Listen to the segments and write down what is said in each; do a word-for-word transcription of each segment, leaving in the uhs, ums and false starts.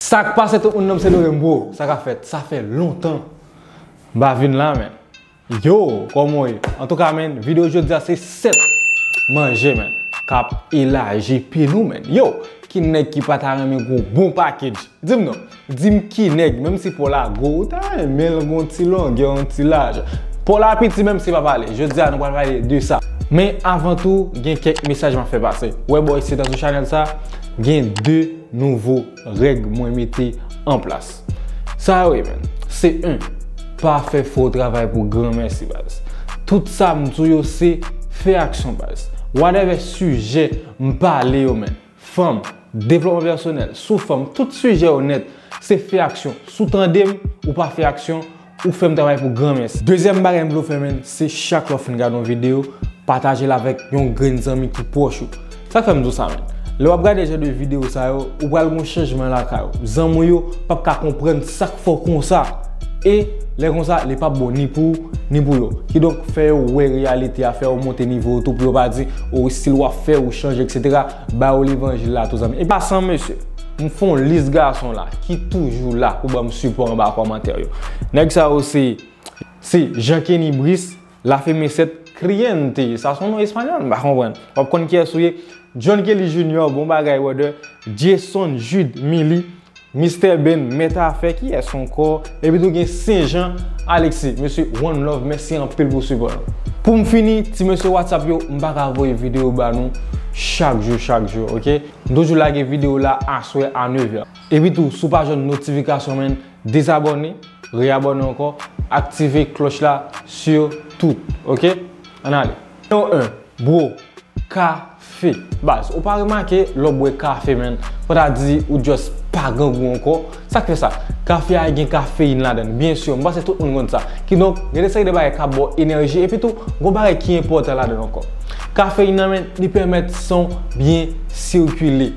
Sa k pase tout moun, non m se Dorem bro. Sa k ap fèt? Sa fè lontan m pa vin la, men. Yo, kòman w ye? Antouka, men, videyo jodi a se sèt manje, men, k ap elaji pye nou, men. Yo, ki nèg ki pa ta renmen gwo bon package? Di m non. Di m ki nèg, menm si po la gwo, ou ta renmen l gon ti longè, yon ti lajè. Po la piti, menm si pa pale. Jodi a, nou pral pale de sa. Men avan tou, gen kèk mesaj m ap fè pase. Wè bò isit nan sou chanèl sa, gen de nouvo règ mwen mete an plas. Sa yo ye, men, se en, pa fè fo travay pou granmèsi, baz. Tout sa m di w yo se fè aksyon, baz. Whatever sijè m pale yo, men, fanm, devlopman pèsonèl, sou fanm, tout sijè yo nèt, se fè aksyon. Si w tande m, ou pa fè aksyon, ou fè m travay pou granmèsi. Dezyèm bagay m vle w fè, men, se chak lè w fin gade yon videyo, pataje l avèk yon grenn zanmi ki pwòch ou. Sa k fè m di w sa, men? Lè w ap gade jan de videyo sa yo, ou pral gen yon chanjman lakay ou. Zanmi w yo p ap ka konprann sa k fè w konsa. E lè konsa, li p ap bon ni pou ou, ni pou yo. Kidonk, fè yo wè reyalite a, fè yo monte nivo yo tou pou yo pa di, o, estil w ap fè, ou chanje, etsetera. Ba yo levanjil la tou, zanmi. E pa san mesye, m fè yon lis gason la ki toujou la pou ban m sipò anba kòmantè yo. Nèg sa yo se, se Jean Kenny Brice, La Femme Sèt Cliente. Sa se yon non espanyòl, m pa konprann. W ap konn kiyès ou ye. John Kelly Junior, bon bagay, brother. Jason Jude Milly, Mister Ben, Mèt Afè, kiyès ankò? Epi tou gen Saint Jean Alexis. Mesye, one love, mèsi anpil pou sipò nou. Pou m fini, ti mesye WhatsApp yo, m pa ka voye videyo ba nou chak jou, chak jou, oke? M toujou lage videyo la aswè a nevè. Epi tou, si w pa jwenn notifikasyon, men, dezabòne, reyabòne ankò, aktive klòch la, surtout, oke? Ann ale. Nimewo en, bro, kafe. Baz, ou pa remake lè w bwè kafe, men, fò ta di ou just pa grangou ankò. Sa k fè sa? Kafe a gen kafeyin ladan l, byen si, m panse tout moun konn sa. Kidonk, gen de seri de bagay k ap ba w enèji, epi tou, gon bagay ki enpòtan ladan l ankò. Kafeyin nan, men, li pèmèt san w byen sikile.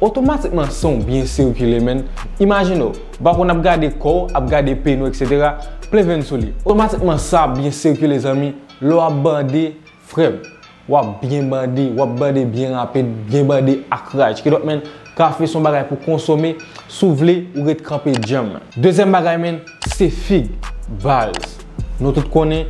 Otomatikman, san w byen sikile, men, imajine w, ou pa konn ap gade kò w, ap gade peni w, etsetera, plen venn sou li. Otomatikman, sa ap byen sikile, zanmi, lè w ap bande, frè m, w ap byen bande, w ap bande byen rapid, byen bande ak raj. Kidonk, men, kafe se yon bagay pou konsome, si w vle, ou ret kanpe djanm. Dezyèm bagay, men, se fig, baz. Nou tout konnen,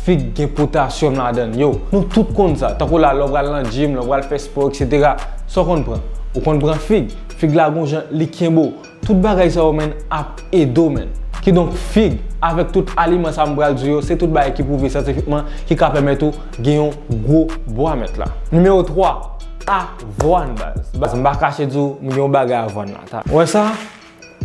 fig gen potasyòm ladan l. Yo, nou tout konn sa. Tankou la, lè w pral nan gym, lè w pral fè spò, etsetera, sa w konn pran? Ou konn pran fig. Fig la gon jan li kenbe w. Tout bagay sa yo, men, ap ede w, men. Kidonk, fig, avèk tout aliman sa m pral di w yo, se tout bagay ki pwouve syantifikman ki ka pèmèt ou gen yon gwo bwa mèt la. Nimewo twa, avwàn, baz. Baz, m pa kache di w, m gen yon bagay avwàn la. Ta. Ou wè sa?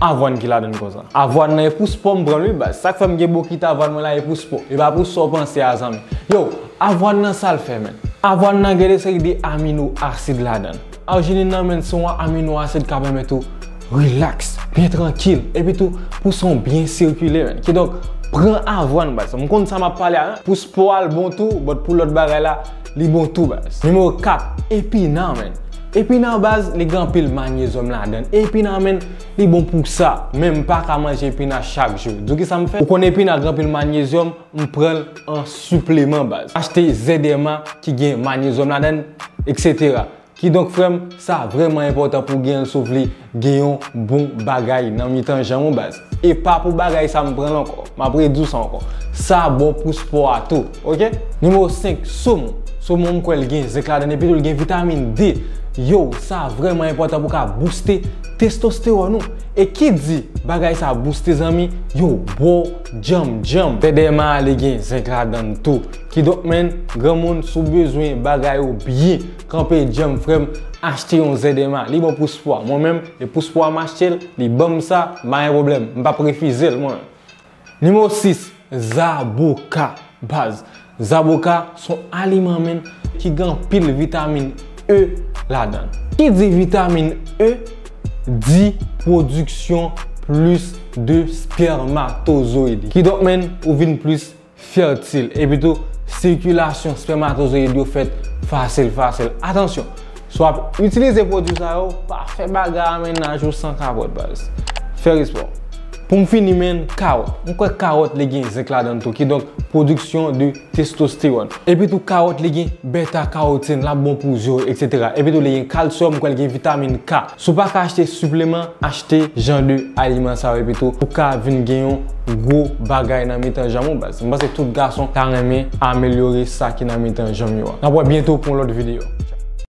Avwàn ki ladan l konsa. Avwàn nan e pou spò m pran l wi, baz. Sa k fè m gen bokit avwàn mwen la e pou spò. E pa pou sa w panse a, zanmi. Yo, avwàn nan sa l fè, men. Avwàn nan gen de seri de amino asid ladan l. Ajenine nan, men, se yon amino asid k ap pèmèt ou rilaks, byen trankil, epi tou pou san w byen sikile, men. Kidonk, pran avwàn, baz. M konn sa m ap pale a, en. Pou spò a, l bon tou, but pou lòt bagay la, li bon tou, baz. Nimewo kat, epina, men. Epina, baz, li gen anpil manyezyòm ladan l. Epina, men, li bon pou sa. Men m pa ka manje epina chak jou. Di w kisa m fè? Ou konn epina gen anpil manyezyòm, m pran l an sipleman, baz. Achte zèdèma ki gen manyezyòm ladan l, etsetera. Kidonk, frè m, sa vrèman enpòtan pou w gen l si w vle gen yon bon bagay nan mitan janm ou, baz. E pa pou bagay sa m pran l ankò. M ap redi w sa ankò. Sa bon pou spò a tou, oke? Nimewo senk, somon. Somon, m kwè l gen zenk ladan l, epi tou l gen vitamin D. Yo, sa vrèman enpòtan pou w ka booste testostewòn ou. E ki di bagay sa booste, zanmi? Yo, bwè w djanm djanm. Zèdèma a, li gen zenk ladan l tou. Kidonk, men, granmoun, si w bezwen bagay ou byen kanpe djanm, frè m, achte yon zèdèma. Li bon pou spò a. Mwen menm, e pou spò a m achte l, li ban m sa, m pa gen pwoblèm. M p ap refize l, mwen. Nimewo sis, zaboka, baz. Zaboka se yon aliman, men, ki gen anpil vitamin E ladan l. Ki di vitamin E, di pwodiksyon plis de spèmatozoyid. Kidonk, men, ou vin plis fètil. Epi tou, sikilasyon spèmatozoyid yo fèt fasil, fasil. Atansyon, si w ap itilize pwodui sa yo, pa fè bagay a mennaj ou san kapòt, baz. Fè respè w. Pou m fini, men, kawòt. M kwè kawòt li gen zenk ladan l tou, kidonk pwodiksyon de testostewòn. Epi tou kawòt li gen bèta kawotin, l ap bon pou zye w, etsetera. Epi tou li gen kalsyòm, m kwè li gen vitamin K. Si w pa ka achte sipleman, achte jan de aliman sa yo, epi tou ou ka vin gen yon gwo bagay nan mitan janm ou, baz. M panse tout gason ta renmen amelyore sa ki nan mitan janm yo a. N ap wè byento pou yon lòt videyo.